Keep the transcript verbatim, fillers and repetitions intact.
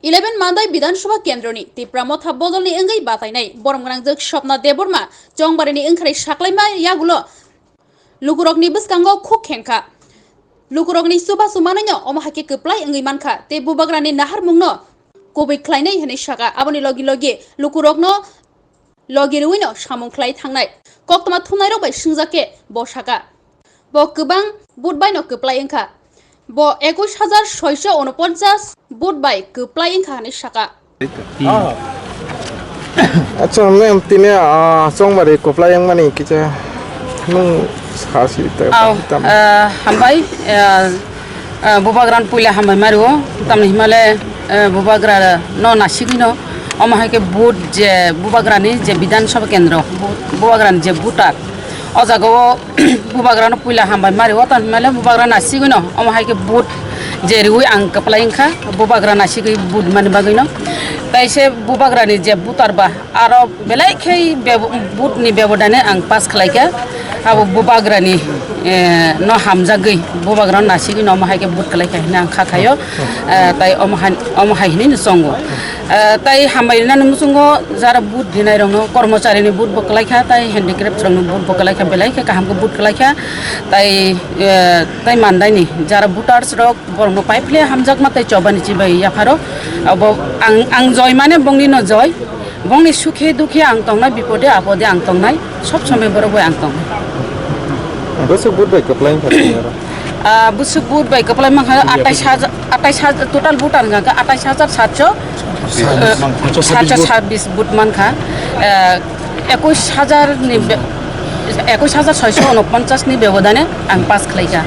Eleven Mandai Bidhan Sabha Kendroni Tipra Motha bodolni wngwi batainai boromgwnangjwk Swapna Debbarma Chongbarini wngkharwi saklaima yagulo lukurokni bwskango khuk khengkha. Lukurokni chubachu manwino omo hai khe kwplai wngwi mankha tei bubagrani naharmungno kubui khlainai hwnwi sakha. Aboni logi logi lukurokno logi rwino samung khlai thangnai koktwma thumnairok bai swngjak khe bo sakha. Bo kwbang vote baino kwplai wngkha. Bo ekush hajar soiso unoponchas vote bai kwplai wngkha hwnwi sakha. Acha, mem tini, ah, Chongbari kwplai wngmani kisa nwng sa si ta. Au, tam. Ah, hambai, ah, ah, Bubagrano puila hambai mario, tamni himale, ah, Bubagrano nasigwino, omo hai khe vote je Bubagrani je Bidhan Sabha Kendro, Bu-, Bubagrani je voter, o jagao Bubagrano puila hambai mari o, tamo hinmale Bubagra nasigwino omo hai khe vote je riui ang kwplai wngkha, Bubagra nasigwi vote mani bagwino. Tai se Bubagrani je voter ba aro belai khe bebo-, vote ni bebodane ang pass khlaikha. Abo Bubagrani, eh, no hamjagwi Bubagrano nasigwino omo hai khe vote khlaikha hinwi ang kha khaio. Eh, tai omo han-, omo hai hinwi no chongo. Eh, tai hambai rinani muchungo jara vote rinai rokno, kormochari ni vote bo kwlai kha, tai handicraft rokno vote bo kwlai kha, belai khe kaham khe vote kwlai kha, tai, eh, tai Mandai ni jara voters rok borokno pai phile hamjakma tei chobani chibai yapharo. Abo ang, ang joy mane bongni no joy, bongni sukhe dukhe ang tongnai, bipode apode ang tongnai, sob somoi borok bai ang tongnai. Bwswk vote bai kwplai wngkha tini oro? Ah, bwswk vote bai kwplai mankha atais hajar, atais hajar, total voter wngkha atais hajar satso, eh, satso sabis vote mankha. Eh, ekush hajar ni be-, ekush hajar soiso unoponchas ni bebodane ang pass khlaikha.